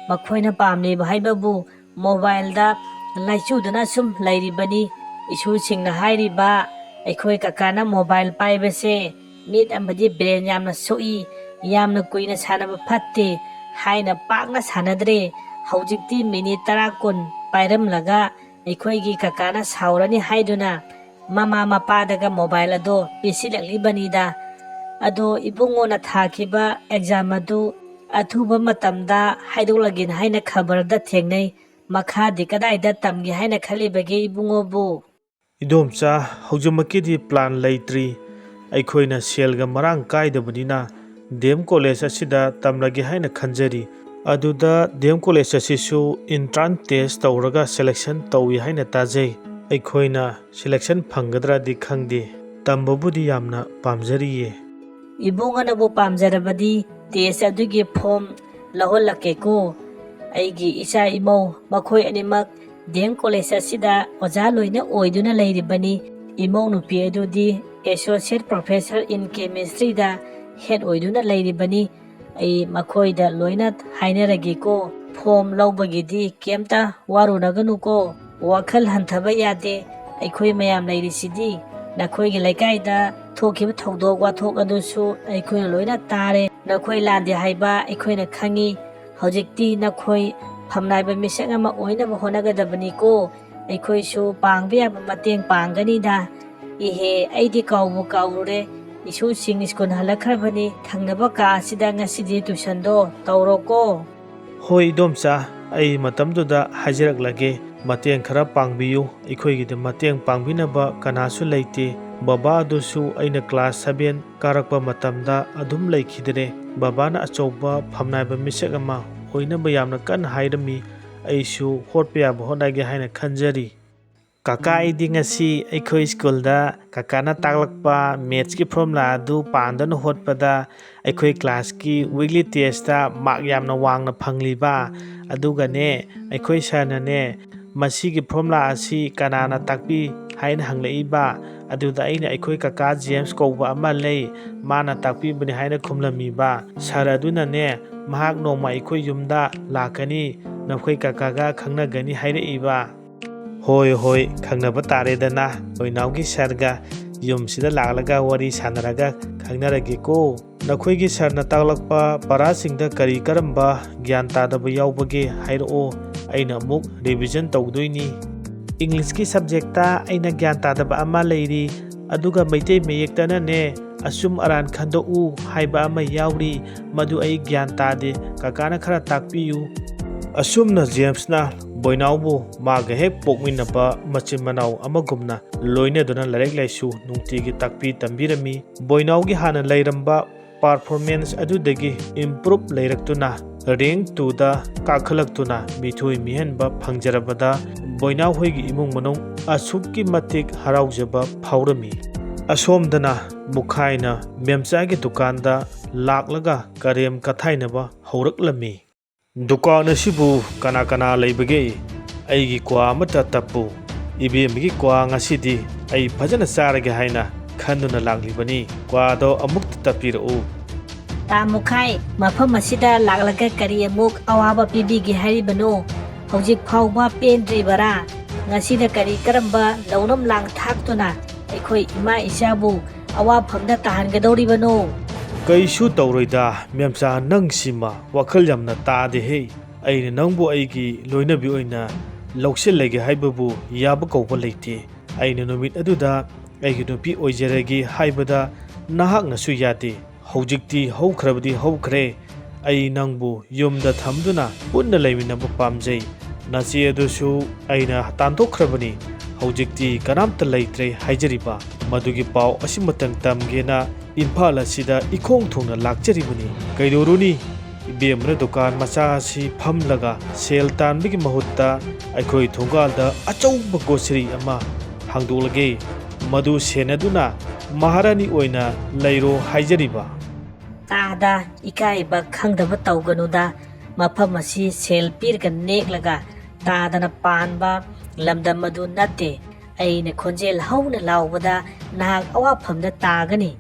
ꯃꯈꯣꯏꯅ ꯄꯥꯝꯂꯤꯕ ꯍꯥꯏꯕꯕꯨ ꯃꯣꯕꯥꯏꯜꯗ ꯂꯥꯏꯆꯨꯗꯅ ꯁꯨꯝ ꯂꯩꯔꯤꯕꯅꯤ꯫ ꯏꯁꯨꯁꯤꯡꯅ ꯍꯥꯏꯔꯤꯕ ꯑꯩꯈꯣꯏ ꯀꯀꯥꯅ ꯃꯣꯕꯥꯏꯜ ꯄꯥꯏꯕꯁꯦ ꯃꯤꯠ ꯑꯃꯗꯤ ꯕ꯭ꯔꯦꯟ ꯌꯥꯝꯅ ꯁꯣꯛꯏ, ꯌꯥꯝꯅ ꯀꯨꯏꯅ ꯁꯥꯟꯅꯕ ꯐꯠꯇꯦ ꯍꯥꯏꯅ ꯄꯥꯛꯅ ꯁꯥꯟꯅꯗ꯭ꯔꯦ꯫ ꯍꯧꯖꯤꯛꯇꯤ ꯃꯤꯅꯤꯠ ꯇꯔꯥ ꯀꯨꯟ ꯄꯥꯏꯔꯝꯂꯒ ꯑꯩꯈꯣꯏꯒꯤ ꯀꯀꯥꯅ ꯁꯥꯎꯔꯅꯤ ꯍꯥꯏꯗꯨꯅ ꯃꯃꯥ ꯃꯄꯥꯗꯒ ꯃꯣꯕꯥꯏꯜ ꯑꯗꯣ ꯄꯤꯁꯤꯜꯂꯛꯂꯤꯕꯅꯤꯗ꯫ ꯑꯗꯣ ꯏꯕꯨꯡꯉꯣꯅ ꯊꯥꯈꯤꯕ ꯑꯦꯛꯖꯥꯝ ꯑꯗꯨ ꯑꯊꯨꯕ ꯃꯇꯝꯗ ꯍꯥꯏꯗꯣꯛꯂꯒꯦꯅ ꯍꯥꯏꯅ ꯈꯕꯔꯗ ꯊꯦꯡꯅꯩ꯫ ꯃꯈꯥꯗꯤ ꯀꯗꯥꯏꯗ ꯇꯝꯒꯦ ꯍꯥꯏꯅ ꯈꯜꯂꯤꯕꯒꯦ ꯏꯕꯨꯡꯉꯣꯕꯨ? ꯏꯗꯣꯝꯆꯥ, ꯍꯧꯖꯤꯛꯃꯛꯀꯤꯗꯤ ꯄ꯭ꯂꯥꯟ ꯂꯩꯇ꯭ꯔꯤ꯫ ꯑꯩꯈꯣꯏꯅ ꯁꯦꯜꯒ ꯃꯔꯥꯡ ꯀꯥꯏꯗꯕꯅꯤꯅ ꯗꯤ ꯑꯦꯝ ꯀꯣꯂꯦꯖ ꯑꯁꯤꯗ ꯇꯝꯂꯒꯦ ꯍꯥꯏꯅ ꯈꯟꯖꯔꯤ꯫ ꯑꯗꯨꯗ ꯗꯤ ꯑꯦꯝ ꯀꯣꯂꯦꯖ ꯑꯁꯤꯁꯨ ꯏꯟꯇ꯭ꯔꯥꯟꯁ ꯇꯦꯁ ꯇꯧꯔꯒ ꯁꯦꯂꯦꯛꯁꯟ ꯇꯧꯏ ꯍꯥꯏꯅ ꯇꯥꯖꯩ꯫ ꯑꯩꯈꯣꯏꯅ ꯁꯦꯂꯦꯛꯁꯟ ꯐꯪꯒꯗ꯭ꯔꯥꯗꯤ ꯈꯪꯗꯦ꯫ ꯇꯝꯕꯕꯨꯗꯤ ꯌꯥꯝꯅ ꯄꯥꯝꯖꯔꯤꯌꯦ꯫ ꯏꯕꯨꯡꯉꯣꯅꯕꯨ ꯄꯥꯝꯖꯔꯕꯗꯤ ꯇꯦꯁ ꯑꯗꯨꯒꯤ ꯐꯣꯝ ꯂꯧꯍꯜꯂꯛꯀꯦꯀꯣ꯫ ꯑꯩꯒꯤ ꯏꯆꯥ ꯏꯃꯧ ꯃꯈꯣꯏ ꯑꯅꯤꯃꯛ ꯗꯤ ꯑꯦꯝ ꯀꯣꯂꯦꯖ ꯑꯁꯤꯗ ꯑꯣꯖꯥ ꯂꯣꯏꯅ ꯑꯣꯏꯗꯨꯅ ꯂꯩꯔꯤꯕꯅꯤ꯫ ꯏꯃꯧ ꯅꯨꯄꯤ ꯑꯗꯨꯗꯤ ꯑꯦꯁꯣꯁꯤꯌꯦꯠ ꯄ꯭ꯔꯣꯐꯦꯁꯔ ꯏꯟ ꯀꯦꯃꯤꯁꯇ꯭ꯔꯤꯗ ꯍꯦꯠ ꯑꯣꯏꯗꯨꯅ ꯂꯩꯔꯤꯕꯅꯤ꯫ ꯑꯩ ꯃꯈꯣꯏꯗ ꯂꯣꯏꯅ ꯍꯥꯏꯅꯔꯒꯦꯀꯣ꯫ ꯐꯣꯝ ꯂꯧꯕꯒꯤꯗꯤ ꯀꯩꯝꯇ ꯋꯥꯔꯨꯔꯒꯅꯨꯀꯣ꯫ ꯋꯥꯈꯜ ꯍꯟꯊꯕ ꯌꯥꯗꯦ꯫ ꯑꯩꯈꯣꯏ ꯃꯌꯥꯝ ꯂꯩꯔꯤꯁꯤꯗꯤ꯫ ꯅꯈꯣꯏꯒꯤ ꯂꯩꯀꯥꯏꯗ ꯊꯣꯛꯈꯤꯕ ꯊꯧꯗꯣꯛ ꯋꯥꯊꯣꯛ ꯑꯗꯨꯁꯨ ꯑꯩꯈꯣꯏꯅ ꯂꯣꯏꯅ ꯇꯥꯔꯦ꯫ ꯅꯈꯣꯏ ꯂꯥꯟꯗꯦ ꯍꯥꯏꯕ ꯑꯩꯈꯣꯏꯅ ꯈꯪꯉꯤ꯫ ꯍꯧꯖꯤꯛꯇꯤ ꯅꯈꯣꯏ ꯐꯝꯅꯥꯏꯕ ꯃꯤꯁꯛ ꯑꯃ ꯑꯣꯏꯅꯕ ꯍꯣꯠꯅꯒꯗꯕꯅꯤꯀꯣ꯫ ꯑꯩꯈꯣꯏꯁꯨ ꯄꯥꯡꯕ ꯌꯥꯕ ꯃꯇꯦꯡ ꯄꯥꯡꯒꯅꯤꯗ꯫ ꯏꯍꯦ, ꯑꯩꯗꯤ ꯀꯥꯎꯕꯨ ꯀꯥꯎꯔꯨꯔꯦ꯫ ꯏꯁꯨꯁꯤꯡ ꯁ꯭ꯀꯨꯜ ꯍꯜꯂꯛꯈ꯭ꯔꯕꯅꯤ꯫ ꯊꯪꯅꯕ ꯀꯥ ꯑꯁꯤꯗ ꯉꯁꯤꯗꯤ ꯇꯨꯏꯁꯟꯗꯣ ꯇꯧꯔꯣꯀꯣ꯫ ꯍꯣꯏ ꯏꯗꯣꯝꯆꯥ, ꯑꯩ ꯃꯇꯝꯗꯨꯗ ꯍꯥꯏꯖꯔꯛꯂꯒꯦ꯫ ꯃꯇꯦꯡ ꯈꯔ ꯄꯥꯡꯕꯤꯌꯨ꯫ ꯑꯩꯈꯣꯏꯒꯤꯗꯤ ꯃꯇꯦꯡ ꯄꯥꯡꯕꯤꯅꯕ ꯀꯅꯥꯁꯨ ꯂꯩꯇꯦ꯫ ꯕꯕꯥ ꯑꯗꯨꯁꯨ ꯑꯩꯅ ꯀ꯭ꯂꯥꯁ ꯁꯚꯦꯟ ꯀꯥꯔꯛꯄ ꯃꯇꯝꯗ ꯑꯗꯨꯝ ꯂꯩꯈꯤꯗ꯭ꯔꯦ꯫ ꯕꯕꯥꯅ ꯑꯆꯧꯕ ꯐꯝꯅꯥꯏꯕ ꯃꯤꯁꯛ ꯑꯃ ꯑꯣꯏꯅꯕ ꯌꯥꯝꯅ ꯀꯟꯅ ꯍꯥꯏꯔꯝꯃꯤ꯫ ꯑꯩꯁꯨ ꯍꯣꯠꯄ ꯌꯥꯕ ꯍꯣꯠꯅꯒꯦ ꯍꯥꯏꯅ ꯈꯟꯖꯔꯤ꯫ ꯀꯀꯥ, ꯑꯩꯗꯤ ꯉꯁꯤ ꯑꯩꯈꯣꯏ ꯁ꯭ꯀꯨꯜꯗ ꯀꯀꯥꯅ ꯇꯥꯛꯂꯛꯄ ꯃꯦꯠꯁꯀꯤ ꯐꯣꯔꯃꯨꯂꯥ ꯑꯗꯨ ꯄꯥꯟꯗꯨꯅ ꯍꯣꯠꯄꯗ ꯑꯩꯈꯣꯏ ꯀ꯭ꯂꯥꯁꯀꯤ ꯋꯤꯛꯂꯤ ꯇꯦꯁꯇ ꯃꯥꯔꯛ ꯌꯥꯝꯅ ꯋꯥꯡꯅ ꯐꯪꯂꯤꯕ꯫ ꯑꯗꯨꯒꯅꯦ, ꯑꯩꯈꯣꯏ ꯁꯥꯔꯅꯅꯦ, ꯃꯁꯤꯒꯤ ꯐꯣꯔꯃꯨꯂꯥ ꯑꯁꯤ ꯀꯅꯥꯅ ꯇꯥꯛꯄꯤ ꯍꯥꯏꯅ ꯍꯪꯂꯛꯏꯕ꯫ ꯑꯗꯨꯗ ꯑꯩꯅ ꯑꯩꯈꯣꯏ ꯀꯀꯥ ꯖꯦꯝꯁ ꯀꯧꯕ ꯑꯃ ꯂꯩ, ꯃꯥꯅ ꯇꯥꯛꯄꯤꯕꯅꯤ ꯍꯥꯏꯅ ꯈꯨꯝꯂꯝꯃꯤꯕ꯫ ꯁꯥꯔ ꯑꯗꯨꯅꯅꯦ, ꯃꯍꯥꯛ ꯅꯣꯡꯃ ꯑꯩꯈꯣꯏ ꯌꯨꯝꯗ ꯂꯥꯛꯀꯅꯤ, ꯅꯈꯣꯏ ꯀꯀꯥꯒ ꯈꯪꯅꯒꯅꯤ ꯍꯥꯏꯔꯛꯏꯕ꯫ ꯍꯣꯏ, ꯍꯣꯏ, ꯈꯪꯅꯕ ꯇꯥꯔꯦꯗꯅ꯫ ꯕꯣꯏꯅꯥꯎꯒꯤ ꯁꯥꯔꯒ ꯌꯨꯝꯁꯤꯗ ꯂꯥꯛꯂꯒ ꯋꯥꯔꯤ ꯁꯥꯟꯅꯔꯒ ꯈꯪꯅꯔꯒꯦꯀꯣ꯫ ꯅꯈꯣꯏꯒꯤ ꯁꯥꯔꯅ ꯇꯥꯛꯂꯛꯄ ꯄꯔꯥꯁꯤꯡꯗ ꯀꯔꯤ ꯀꯔꯝꯕ ꯒ꯭ꯌꯥꯟ ꯇꯥꯗꯕ ꯌꯥꯎꯕꯒꯦ ꯍꯥꯏꯔꯛꯑꯣ, ꯑꯩꯅ ꯑꯃꯨꯛ ꯔꯤꯚꯤꯖꯟ ꯇꯧꯗꯣꯏꯅꯤ꯫ ꯏꯪꯂꯤꯁꯀꯤ ꯁꯕꯖꯦꯛꯇ ꯑꯩꯅ ꯒ꯭ꯌꯥꯟ ꯇꯥꯗꯕ ꯑꯃ ꯂꯩꯔꯤ, ꯑꯗꯨꯒ ꯃꯩꯇꯩ ꯃꯌꯦꯛꯇꯅꯅꯦ, ꯑꯆꯨꯝ ꯑꯔꯥꯟ ꯈꯟꯗꯣꯛꯎ ꯍꯥꯏꯕ ꯑꯃ ꯌꯥꯎꯔꯤ, ꯃꯗꯨ ꯑꯩ ꯒ꯭ꯌꯥꯟ ꯇꯥꯗꯦ, ꯀꯀꯥꯅ ꯈꯔ ꯇꯥꯛꯄꯤꯌꯨ꯫ ꯑꯁꯨꯝꯅ ꯖꯦꯝꯁꯅ ꯕꯣꯏꯅꯥꯎꯕꯨ ꯃꯥꯒ ꯍꯦꯛ ꯄꯣꯛꯃꯤꯟꯅꯕ ꯃꯆꯤꯟ ꯃꯅꯥꯎ ꯑꯃꯒꯨꯝꯅ ꯂꯣꯏꯅꯗꯨꯅ ꯂꯥꯏꯔꯤꯛ ꯂꯥꯏꯁꯨ ꯅꯨꯡꯇꯤꯒꯤ ꯇꯥꯛꯄꯤ ꯇꯝꯕꯤꯔꯝꯃꯤ꯫ ꯕꯣꯏꯅꯥꯎꯒꯤ ꯍꯥꯟꯅ ꯂꯩꯔꯝꯕ ꯄꯔꯐꯣꯔꯃꯦꯟꯁ ꯑꯗꯨꯗꯒꯤ ꯏꯝꯄ꯭ꯔꯨꯞ ꯂꯩꯔꯛꯇꯨꯅ ꯔꯦꯡ ꯇꯨꯗ ꯀꯥꯈꯠꯂꯛꯇꯨꯅ ꯃꯤꯊꯣꯏ ꯃꯤꯍꯦꯟꯕ ꯐꯪꯖꯔꯕꯗ ꯕꯣꯏꯅꯥꯎ ꯍꯣꯏꯒꯤ ꯏꯃꯨꯡ ꯃꯅꯨꯡ ꯑꯁꯨꯛꯀꯤ ꯃꯇꯤꯛ ꯍꯔꯥꯎꯖꯕ ꯐꯥꯎꯔꯝꯃꯤ꯫ ꯑꯁꯣꯝꯗꯅ ꯃꯨꯈꯥꯏꯅ ꯃꯦꯝꯆꯥꯒꯤ ꯗꯨꯀꯥꯟꯗ ꯂꯥꯛꯂꯒ ꯀꯔꯦꯝ ꯀꯊꯥꯏꯅꯕ ꯍꯧꯔꯛꯂꯝꯃꯤ꯫ "ꯗꯨꯀꯥꯟ ꯑꯁꯤꯕꯨ ꯀꯅꯥ ꯀꯅꯥ ꯂꯩꯕꯒꯦ? ꯑꯩꯒꯤ ꯀ꯭ꯋꯥ ꯑꯃꯠꯇ ꯇꯞꯄꯨ꯫ ꯏꯕꯦꯝꯃꯒꯤ ꯀ꯭ꯋꯥ ꯉꯁꯤꯗꯤ ꯑꯩ ꯐꯖꯅ ꯆꯥꯔꯒꯦ ꯍꯥꯏꯅ ꯈꯟꯗꯨꯅ ꯂꯥꯛꯂꯤꯕꯅꯤ꯫ ꯀ꯭ꯋꯥꯗꯣ ꯑꯃꯨꯛꯇ ꯇꯞꯄꯤꯔꯛꯎ꯫" "ꯇꯥ ꯃꯨꯈꯥꯏ, ꯃꯐꯝ ꯑꯁꯤꯗ ꯂꯥꯛꯂꯒ ꯀꯔꯤ ꯑꯃꯨꯛ ꯑꯋꯥꯕ ꯄꯤꯕꯤꯒꯦ ꯍꯥꯏꯔꯤꯕꯅꯣ? ꯍꯧꯖꯤꯛ ꯐꯥꯎꯕ ꯄꯦꯟꯗ꯭ꯔꯤꯕꯔꯥ? ꯉꯁꯤꯅ ꯀꯔꯤ ꯀꯔꯝꯕ ꯂꯧꯅꯝ ꯂꯥꯡ ꯊꯥꯛꯇꯨꯅ ꯑꯩꯈꯣꯏ ꯏꯃꯥ ꯏꯆꯥꯕꯨ ꯑꯋꯥꯐꯝꯗ ꯇꯥꯍꯟꯒꯗꯧꯔꯤꯕꯅꯣ?" "ꯀꯩꯁꯨ ꯇꯧꯔꯣꯏꯗ, ꯃꯦꯝꯆꯥ, ꯅꯪꯁꯤꯃ ꯋꯥꯈꯜ ꯌꯥꯝꯅ ꯇꯥꯗꯦꯍꯦ꯫ ꯑꯩꯅ ꯅꯪꯕꯨ ꯑꯩꯒꯤ ꯂꯣꯏꯅꯕꯤ ꯑꯣꯏꯅ ꯂꯧꯁꯤꯜꯂꯒꯦ ꯍꯥꯏꯕꯕꯨ ꯌꯥꯕ ꯀꯧꯕ ꯂꯩꯇꯦ꯫ ꯑꯩꯅ ꯅꯨꯃꯤꯠ ꯑꯗꯨꯗ ꯑꯩꯒꯤ ꯅꯨꯄꯤ ꯑꯣꯏꯖꯔꯒꯦ ꯍꯥꯏꯕꯗ ꯅꯍꯥꯛꯅꯁꯨ ꯌꯥꯗꯦ꯫ ꯍꯧꯖꯤꯛꯇꯤ ꯍꯧꯈ꯭ꯔꯕꯗꯤ ꯍꯧꯈ꯭ꯔꯦ꯫ ꯑꯩ ꯅꯪꯕꯨ ꯌꯨꯝꯗ ꯊꯝꯗꯨꯅ ꯄꯨꯟꯅ ꯂꯩꯃꯤꯟꯅꯕ ꯄꯥꯝꯖꯩ꯫ ꯅꯆꯦ ꯑꯗꯨꯁꯨ ꯑꯩꯅ ꯇꯥꯟꯊꯣꯛꯈ꯭ꯔꯕꯅꯤ꯫ ꯍꯧꯖꯤꯛꯇꯤ ꯀꯅꯥꯝꯇ ꯂꯩꯇ꯭ꯔꯦ ꯍꯥꯏꯖꯔꯤꯕ꯫ ꯃꯗꯨꯒꯤ ꯄꯥꯎ ꯑꯁꯤꯃꯇꯪ ꯇꯝꯒꯦꯅ ꯏꯝꯐꯥꯜ ꯑꯁꯤꯗ ꯏꯈꯣꯡ ꯊꯨꯡꯅ ꯂꯥꯛꯆꯔꯤꯕꯅꯤ꯫ ꯀꯩꯗꯧꯔꯨꯅꯤ? ꯏꯕꯦꯝꯃꯅ ꯗꯨꯀꯥꯟ ꯃꯆꯥ ꯑꯁꯤ ꯐꯝꯂꯒ ꯁꯦꯜ ꯇꯥꯟꯕꯒꯤ ꯃꯍꯨꯠꯇ ꯑꯩꯈꯣꯏ ꯊꯣꯡꯒꯥꯜꯗ ꯑꯆꯧꯕ ꯒ꯭ꯔꯣꯁꯔꯤ ꯑꯃ ꯍꯥꯡꯗꯣꯛꯂꯒꯦ꯫ ꯃꯗꯨ ꯁꯦꯟꯅꯗꯨꯅ ꯃꯍꯥꯔꯥꯅꯤ ꯑꯣꯏꯅ ꯂꯩꯔꯣ ꯍꯥꯏꯖꯔꯤꯕ꯫ ꯇꯥꯗ, ꯏꯀꯥꯏꯕ ꯈꯪꯗꯕ ꯇꯧꯒꯅꯨꯗ꯫ ꯃꯐꯝ ꯑꯁꯤ ꯁꯦꯜ ꯄꯤꯔꯒ ꯅꯦꯛꯂꯒ ꯇꯥꯗꯅ ꯄꯥꯟꯕ ꯂꯝꯗꯝ ꯑꯗꯨ ꯅꯠꯇꯦ꯫ ꯑꯩꯅ ꯈꯣꯟꯖꯦꯜ ꯍꯧꯅ ꯂꯥꯎꯕꯗ ꯅꯍꯥꯛ ꯑꯋꯥꯐꯝꯗ ꯇꯥꯒꯅꯤ꯫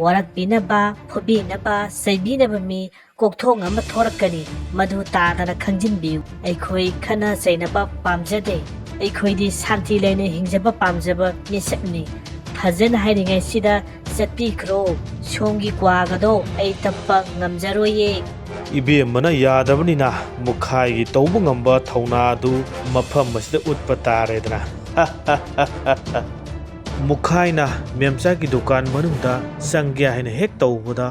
ꯋꯥꯔꯛꯄꯤꯅꯕ, ꯐꯨꯕꯤꯅꯕ, ꯆꯩꯕꯤꯅꯕ ꯃꯤ ꯀꯣꯛꯊꯣꯡ ꯑꯃ ꯊꯣꯔꯛꯀꯅꯤ꯫ ꯃꯗꯨ ꯇꯥꯗꯅ ꯈꯪꯖꯤꯟꯕꯤꯌꯨ꯫ ꯑꯩꯈꯣꯏ ꯈꯠꯅ ꯆꯩꯅꯕ ꯄꯥꯝꯖꯗꯦ꯫ ꯑꯩꯈꯣꯏꯗꯤ ꯁꯥꯟꯇꯤ ꯂꯩꯅ ꯍꯤꯡꯖꯕ ꯄꯥꯝꯖꯕ ꯃꯤꯁꯛꯅꯤ꯫ ꯐꯖꯅ ꯍꯥꯏꯔꯤꯉꯩꯁꯤꯗ ꯆꯠꯄꯤꯈ꯭ꯔꯣ꯫ ꯁꯣꯝꯒꯤ ꯀ꯭ꯋꯥꯒꯗꯣ ꯑꯩ ꯇꯞꯄ ꯉꯝꯖꯔꯣꯏꯌꯦ꯫ ꯏꯕꯦꯝꯃꯅ ꯌꯥꯗꯕꯅꯤꯅ ꯃꯨꯈꯥꯏꯒꯤ ꯇꯧꯕ ꯉꯝꯕ ꯊꯧꯅꯥ ꯑꯗꯨ ꯃꯐꯝ ꯑꯁꯤꯗ ꯎꯠꯄ ꯇꯥꯔꯦꯗꯅ꯫ ꯃꯨꯈꯥꯏꯅ ꯃꯦꯝꯆꯥꯒꯤ ꯗꯨꯀꯥꯟ ꯃꯅꯨꯡꯗ ꯆꯪꯒꯦ ꯍꯥꯏꯅ ꯍꯦꯛ ꯇꯧꯕꯗ,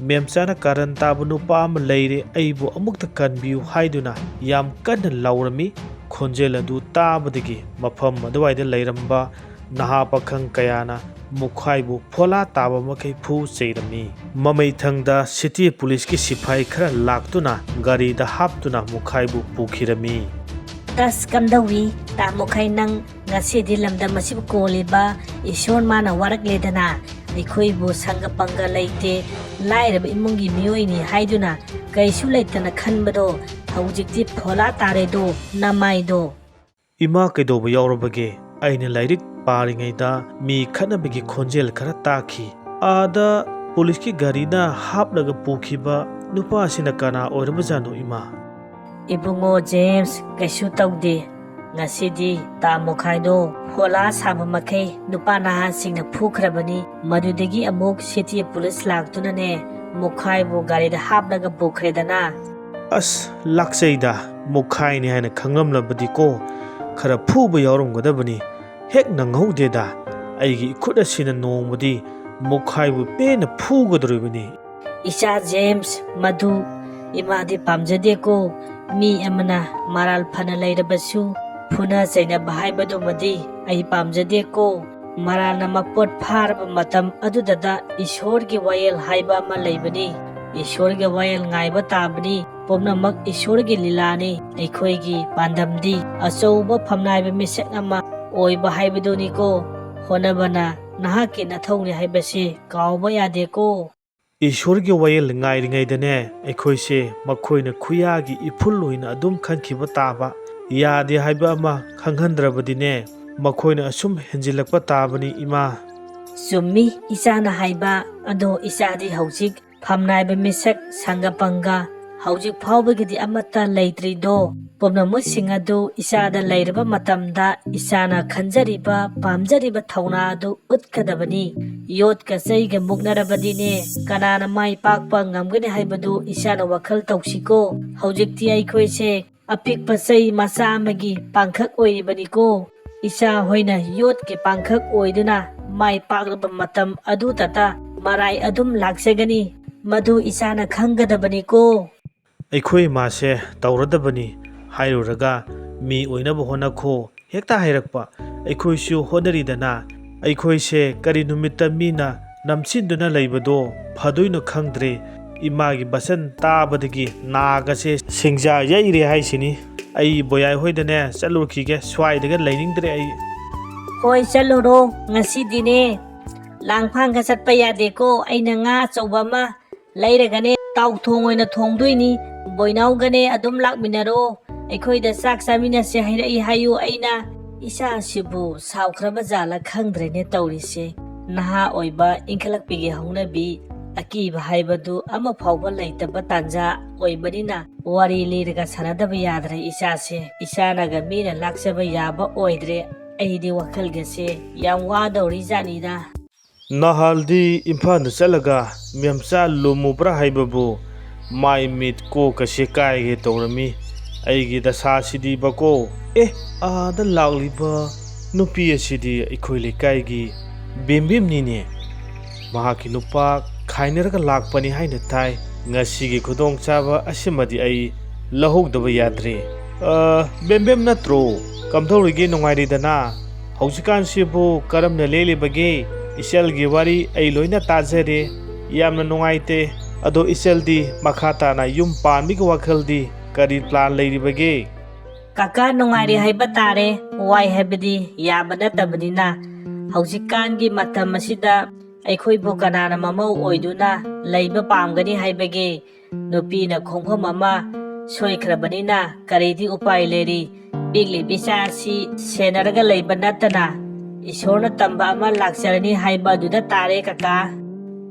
ꯃꯦꯝꯆꯥꯅ ꯀꯥꯔꯟ ꯇꯥꯕ ꯅꯨꯄꯥ ꯑꯃ ꯂꯩꯔꯦ, ꯑꯩꯕꯨ ꯑꯃꯨꯛꯇ ꯀꯟꯕꯤꯌꯨ ꯍꯥꯏꯗꯨꯅ ꯌꯥꯝ ꯀꯟꯅ ꯂꯥꯎꯔꯝꯃꯤ꯫ ꯈꯣꯟꯖꯦꯜ ꯑꯗꯨ ꯇꯥꯕꯗꯒꯤ ꯃꯐꯝ ꯑꯗꯨꯋꯥꯏꯗ ꯂꯩꯔꯝꯕ ꯅꯍꯥ ꯄꯥꯈꯪ ꯀꯌꯥꯅ ꯃꯨꯈꯥꯏꯕꯨ ꯐꯣꯂꯥ ꯇꯥꯕ ꯃꯈꯩ ꯐꯨ ꯆꯩꯔꯝꯃꯤ꯫ ꯃꯃꯩꯊꯪꯗ ꯁꯤꯇꯤ ꯄꯨꯂꯤꯁꯀꯤ ꯁꯤꯐꯥꯏ ꯈꯔ ꯂꯥꯛꯇꯨꯅ ꯒꯥꯔꯤꯗ ꯍꯥꯞꯇꯨꯅ ꯃꯨꯈꯥꯏꯕꯨ ꯄꯨꯈꯤꯔꯝꯃꯤ꯫ ꯇꯁ ꯀꯝꯗꯧꯏ, ꯇꯥ ꯃꯨꯈꯥꯏ, ꯅꯪ ꯉꯁꯤꯗꯤ ꯂꯝꯗꯝ ꯑꯁꯤꯕꯨ ꯀꯣꯜꯂꯤꯕ ꯏꯁꯣꯔ ꯃꯥꯅ ꯋꯥꯔꯛꯂꯦꯗꯅ꯫ ꯑꯩꯈꯣꯏꯕꯨ ꯁꯪꯒ ꯄꯪꯒ ꯂꯩꯇꯦ, ꯂꯥꯏꯔꯕ ꯏꯃꯨꯡꯒꯤ ꯃꯤꯑꯣꯏꯅꯤ ꯍꯥꯏꯗꯨꯅ ꯀꯩꯁꯨ ꯂꯩꯇꯅ ꯈꯟꯕꯗꯣ ꯍꯧꯖꯤꯛꯇꯤ ꯐꯣꯂꯥ ꯇꯥꯔꯦꯗꯣ ꯅꯃꯥꯏꯗꯣ꯫ ꯏꯃꯥ, ꯀꯩꯗꯧꯕ ꯌꯥꯎꯔꯕꯒꯦ? ꯑꯩꯅ ꯂꯥꯏꯔꯤꯛ ꯄꯥꯔꯤꯉꯩꯗ ꯃꯤ ꯈꯠꯅꯕꯒꯤ ꯈꯣꯟꯖꯦꯜ ꯈꯔ ꯇꯥꯈꯤ꯫ ꯑꯥꯗ ꯄꯨꯂꯤꯁꯀꯤ ꯒꯥꯔꯤꯅ ꯍꯥꯞꯂꯒ ꯄꯨꯈꯤꯕ ꯅꯨꯄꯥꯁꯤꯅ ꯀꯅꯥ ꯑꯣꯏꯔꯕꯖꯥꯠꯅꯣ, ꯏꯃꯥ? ꯏꯕꯨꯡꯉꯣ ꯖꯦꯝꯁ, ꯀꯩꯁꯨ ꯇꯧꯗꯦ꯫ ꯉꯁꯤꯗꯤ ꯇꯥ ꯃꯨꯈꯥꯏꯗꯣ ꯐꯣꯂꯥ ꯁꯥꯕ ꯃꯈꯩ ꯅꯨꯄꯥ ꯅꯍꯥꯁꯤꯡꯅ ꯐꯨꯈ꯭ꯔꯕꯅꯤ꯫ ꯃꯗꯨꯗꯒꯤ ꯑꯃꯨꯛ ꯁꯤꯇꯤ ꯄꯨꯂꯤꯁ ꯂꯥꯛꯇꯨꯅꯅꯦ ꯃꯨꯈꯥꯏꯕꯨ ꯒꯥꯔꯤꯗ ꯍꯥꯞꯂꯒ ꯄꯨꯈ꯭ꯔꯦꯗꯅ꯫ ꯑꯁ, ꯂꯥꯛꯆꯩꯗ, ꯃꯨꯈꯥꯏꯅꯤ ꯍꯥꯏꯅ ꯈꯪꯂꯝꯂꯕꯗꯤꯀꯣ, ꯈꯔ ꯐꯨꯕ ꯌꯥꯎꯔꯝꯒꯗꯕꯅꯤ꯫ ꯍꯦꯛ ꯅꯪꯍꯧꯗꯦꯗ, ꯑꯩꯒꯤ ꯏꯈꯨꯠ ꯑꯁꯤꯅ ꯅꯣꯡꯃꯗꯤ ꯃꯨꯈꯥꯏꯕꯨ ꯄꯦꯟꯅ ꯐꯨꯒꯗꯧꯔꯤꯕꯅꯤ꯫ ꯏꯆꯥ ꯖꯦꯝꯁ, ꯃꯗꯨ ꯏꯃꯥꯗꯤ ꯄꯥꯝꯖꯗꯦꯀꯣ꯫ ꯃꯤ ꯑꯃꯅ ꯃꯔꯥꯜ ꯐꯅ ꯂꯩꯔꯕꯁꯨ ꯐꯨꯅ ꯆꯩꯅꯕ ꯍꯥꯏꯕꯗꯨꯃꯗꯤ ꯑꯩ ꯄꯥꯝꯖꯗꯦꯀꯣ꯫ ꯃꯔꯥꯜꯅ ꯃꯄꯣꯠ ꯐꯥꯔꯕ ꯃꯇꯝ ꯑꯗꯨꯗꯗ ꯏꯁꯣꯔꯒꯤ ꯋꯥꯌꯦꯜ ꯍꯥꯏꯕ ꯑꯃ ꯂꯩꯕꯅꯤ꯫ ꯏꯁꯣꯔꯒꯤ ꯋꯥꯌꯦꯜ ꯉꯥꯏꯕ ꯇꯥꯕꯅꯤ꯫ ꯄꯨꯝꯅꯃꯛ ꯏꯁꯣꯔꯒꯤ ꯂꯤꯂꯥꯅꯤ꯫ ꯑꯩꯈꯣꯏꯒꯤ ꯄꯥꯟꯗꯝꯗꯤ ꯑꯆꯧꯕ ꯐꯝꯅꯥꯏꯕ ꯃꯤꯁꯛ ꯑꯃ ꯑꯣꯏꯕ ꯍꯥꯏꯕꯗꯨꯅꯤꯀꯣ꯫ ꯍꯣꯠꯅꯕꯅ ꯅꯍꯥꯛꯀꯤ ꯅꯊꯧꯅꯤ ꯍꯥꯏꯕꯁꯤ ꯀꯥꯎꯕ ꯌꯥꯗꯦꯀꯣ꯫ ꯏꯁꯣꯔꯒꯤ ꯋꯥꯌꯦꯜ ꯉꯥꯏꯔꯤꯉꯩꯗꯅꯦ, ꯑꯩꯈꯣꯏꯁꯦ ꯃꯈꯣꯏꯅ ꯈꯨꯌꯥꯒꯤ ꯏꯐꯨꯜ ꯑꯣꯏꯅ ꯑꯗꯨꯝ ꯈꯟꯈꯤꯕ ꯇꯥꯕ꯫ ꯌꯥꯗꯦ ꯍꯥꯏꯕ ꯑꯃ ꯈꯪꯍꯟꯗ꯭ꯔꯕꯗꯤꯅꯦ, ꯃꯈꯣꯏꯅ ꯑꯁꯨꯝ ꯍꯦꯟꯖꯤꯜꯂꯛꯄ ꯇꯥꯕꯅꯤ, ꯏꯃꯥ꯫ ꯆꯨꯝꯃꯤ ꯏꯆꯥꯅ ꯍꯥꯏꯕ꯫ ꯑꯗꯣ ꯏꯆꯥꯗꯤ ꯍꯧꯖꯤꯛ ꯐꯝꯅꯥꯏꯕ ꯃꯤꯁꯛ ꯁꯪꯒ ꯄꯪꯒ ꯍꯧꯖꯤꯛ ꯐꯥꯎꯕꯒꯤꯗꯤ ꯑꯃꯠꯇ ꯂꯩꯇ꯭ꯔꯤꯗꯣ꯫ ꯄꯨꯝꯅꯃꯛꯁꯤꯡ ꯑꯗꯨ ꯏꯆꯥꯗ ꯂꯩꯔꯕ ꯃꯇꯝꯗ ꯏꯆꯥꯅ ꯈꯟꯖꯔꯤꯕ, ꯄꯥꯝꯖꯔꯤꯕ ꯊꯧꯅꯥ ꯑꯗꯨ ꯎꯠꯀꯗꯕꯅꯤ꯫ ꯌꯣꯠꯀ ꯆꯩꯒ ꯃꯨꯛꯅꯔꯕꯗꯤꯅꯦ, ꯀꯅꯥꯅ ꯃꯥꯏ ꯄꯥꯛꯄ ꯉꯝꯒꯅꯤ ꯍꯥꯏꯕꯗꯨ ꯏꯆꯥꯅ ꯋꯥꯈꯜ ꯇꯧꯁꯤꯀꯣ꯫ ꯍꯧꯖꯤꯛꯇꯤ ꯑꯩꯈꯣꯏꯁꯦ ꯑꯄꯤꯛꯄ ꯆꯩ ꯃꯆꯥ ꯑꯃꯒꯤ ꯄꯥꯡꯈꯛ ꯑꯣꯏꯔꯤꯕꯅꯤꯀꯣ꯫ ꯏꯆꯥ ꯍꯣꯏꯅ ꯌꯣꯠꯀꯤ ꯄꯥꯡꯈꯛ ꯑꯣꯏꯗꯨꯅ ꯃꯥꯏ ꯄꯥꯛꯂꯕ ꯃꯇꯝ ꯑꯗꯨꯇꯇ ꯃꯔꯥꯏ ꯑꯗꯨꯝ ꯂꯥꯛꯆꯒꯅꯤ꯫ ꯃꯗꯨ ꯏꯆꯥꯅ ꯈꯪꯒꯗꯕꯅꯤꯀꯣ꯫ ꯑꯩꯈꯣꯏ ꯏꯃꯥꯁꯦ ꯇꯧꯔꯗꯕꯅꯤ ꯍꯥꯏꯔꯨꯔꯒ, "ꯃꯤ ꯑꯣꯏꯅꯕ ꯍꯣꯠꯅꯈꯣ" ꯍꯦꯛꯇ ꯍꯥꯏꯔꯛꯄ꯫ ꯑꯩꯈꯣꯏꯁꯨ ꯍꯣꯠꯅꯔꯤꯗꯅ꯫ ꯑꯩꯈꯣꯏꯁꯦ ꯀꯔꯤ ꯅꯨꯃꯤꯠꯇ ꯃꯤꯅ ꯅꯝꯁꯤꯟꯗꯨꯅ ꯂꯩꯕꯗꯣ ꯐꯗꯣꯏꯅꯣ ꯈꯪꯗ꯭ꯔꯦ꯫ ꯏꯃꯥꯒꯤ ꯕꯆꯟ ꯇꯥꯕꯗꯒꯤ ꯅꯥꯒꯁꯦ ꯁꯤꯡꯖꯥ ꯌꯩꯔꯦ ꯍꯥꯏꯁꯤꯅꯤ꯫ ꯑꯩ ꯕꯣꯌꯥꯏ ꯍꯣꯏꯗꯅꯦ ꯆꯠꯂꯨꯈꯤꯒꯦ, ꯁ꯭ꯋꯥꯏꯗꯒ ꯂꯩꯅꯤꯡꯗ꯭ꯔꯦ ꯑꯩ꯫ ꯍꯣꯏ, ꯆꯠꯂꯨꯔꯣ꯫ ꯉꯁꯤꯗꯤꯅꯦ ꯂꯥꯡꯐꯥꯡꯒ ꯆꯠꯄ ꯌꯥꯗꯦꯀꯣ꯫ ꯑꯩꯅ ꯉꯥ ꯑꯆꯧꯕ ꯑꯃ ꯂꯩꯔꯒꯅꯦ ꯇꯥꯎꯊꯣꯡ ꯑꯣꯏꯅ ꯊꯣꯡꯗꯣꯏꯅꯤ꯫ ꯕꯣꯏꯅꯥꯎꯒꯅꯦ ꯑꯗꯨꯝ ꯂꯥꯛꯃꯤꯟꯅꯔꯣ꯫ ꯑꯩꯈꯣꯏꯗ ꯆꯥꯛ ꯆꯥꯃꯤꯟꯅꯁꯦ ꯍꯥꯏꯔꯛꯏ ꯍꯥꯏꯌꯨ꯫ ꯑꯩꯅ ꯏꯆꯥꯁꯤꯕꯨ ꯁꯥꯎꯈ꯭ꯔꯕ ꯖꯥꯠꯂ ꯈꯪꯗ꯭ꯔꯦꯅꯦ ꯇꯧꯔꯤꯁꯦ꯫ ꯅꯍꯥ ꯑꯣꯏꯕ ꯏꯟꯈꯠꯂꯛꯄꯒꯤ ꯍꯧꯅꯕꯤ, ꯑꯀꯤꯕ ꯍꯥꯏꯕꯗꯨ ꯑꯃ ꯐꯥꯎꯕ ꯂꯩꯇꯕ ꯇꯥꯟꯖꯥ ꯑꯣꯏꯕꯅꯤꯅ ꯋꯥꯔꯤ ꯂꯤꯔꯒ ꯁꯥꯟꯅꯗꯕ ꯌꯥꯗ꯭ꯔꯦ ꯏꯆꯥꯁꯦ꯫ ꯏꯆꯥꯅꯒ ꯃꯤꯅ ꯂꯥꯛꯆꯕ ꯌꯥꯕ ꯑꯣꯏꯗ꯭ꯔꯦ꯫ ꯑꯩꯗꯤ ꯋꯥꯈꯜꯒꯁꯦ ꯌꯥꯝ ꯋꯥꯗꯧꯔꯤ ꯖꯥꯠꯅꯤꯗ꯫ ꯅꯍꯥꯜꯗꯤ ꯏꯝꯐꯥꯜꯗ ꯆꯠꯂꯒ ꯃꯦꯝꯆꯥ ꯂꯨꯝꯃꯨꯕ꯭ꯔꯥ ꯍꯥꯏꯕꯕꯨ ꯃꯥꯏ ꯃꯤꯠ ꯀꯣꯛꯀꯁꯦ ꯀꯥꯏꯒꯦ ꯇꯧꯔꯝꯃꯤ꯫ ꯑꯩꯒꯤ ꯗꯁꯥꯁꯤꯗꯤꯕꯀꯣ꯫ ꯑꯦ, ꯑꯥꯗ ꯂꯥꯛꯂꯤꯕ ꯅꯨꯄꯤ ꯑꯁꯤꯗꯤ ꯑꯩꯈꯣꯏ ꯂꯩꯀꯥꯏꯒꯤ ꯕꯦꯝꯕꯦꯝꯅꯤꯅꯦ꯫ ꯃꯍꯥꯛꯀꯤ ꯅꯨꯄꯥ ꯈꯥꯏꯅꯔꯒ ꯂꯥꯛꯄꯅꯤ ꯍꯥꯏꯅ ꯇꯥꯏ꯫ ꯉꯁꯤꯒꯤ ꯈꯨꯗꯣꯡꯆꯥꯕ ꯑꯁꯤꯃꯗꯤ ꯑꯩ ꯂꯧꯍꯧꯗꯕ ꯌꯥꯗ꯭ꯔꯦ꯫ ꯑ, ꯕꯦꯝꯕꯦꯝ ꯅꯠꯇ꯭ꯔꯣ? ꯀꯝꯗꯧꯔꯤꯒꯦ, ꯅꯨꯡꯉꯥꯏꯔꯤꯗꯅ? ꯍꯧꯖꯤꯛꯀꯥꯟꯁꯤꯕꯨ ꯀꯔꯝꯅ ꯂꯦꯜꯂꯤꯕꯒꯦ? ꯏꯆꯜꯒꯤ ꯋꯥꯔꯤ ꯑꯩ ꯂꯣꯏꯅ ꯇꯥꯖꯔꯦ꯫ ꯌꯥꯝꯅ ꯅꯨꯡꯉꯥꯏꯇꯦ꯫ ꯑꯗꯣ ꯏꯆꯜꯗꯤ ꯃꯈꯥ ꯇꯥꯅ ꯌꯨꯝ ꯄꯥꯟꯕꯒꯤ ꯋꯥꯈꯜꯗꯤ ꯀꯔꯤ plan ꯂꯩꯔꯤꯕꯒꯦ? ꯀꯀꯥ, ꯅꯨꯡꯉꯥꯏꯔꯤ ꯍꯥꯏꯕ ꯇꯥꯔꯦ꯫ ꯋꯥꯏ ꯍꯥꯏꯕꯗꯤ ꯌꯥꯕ ꯅꯠꯇꯕꯅꯤꯅ, ꯍꯧꯖꯤꯛꯀꯥꯟꯒꯤ ꯃꯇꯝ ꯑꯁꯤꯗ ꯑꯩꯈꯣꯏꯕꯨ ꯀꯅꯥꯅ ꯃꯃꯧ ꯑꯣꯏꯗꯨꯅ ꯂꯩꯕ ꯄꯥꯝꯒꯅꯤ ꯍꯥꯏꯕꯒꯦ? ꯅꯨꯄꯤꯅ ꯈꯣꯡꯐꯝ ꯑꯃ ꯁꯣꯏꯈ꯭ꯔꯕꯅꯤꯅ ꯀꯔꯤꯗꯤ ꯎꯄꯥꯏ ꯂꯩꯔꯤ? ꯄꯤꯛꯂꯤꯕ ꯏꯆꯥ ꯑꯁꯤ ꯁꯦꯟꯅꯔꯒ ꯂꯩꯕ ꯅꯠꯇꯅ ꯏꯁꯣꯔꯅ ꯇꯝꯕ ꯑꯃ ꯂꯥꯛꯆꯔꯅꯤ ꯍꯥꯏꯕ ꯑꯗꯨꯗ ꯇꯥꯔꯦ, ꯀꯀꯥ꯫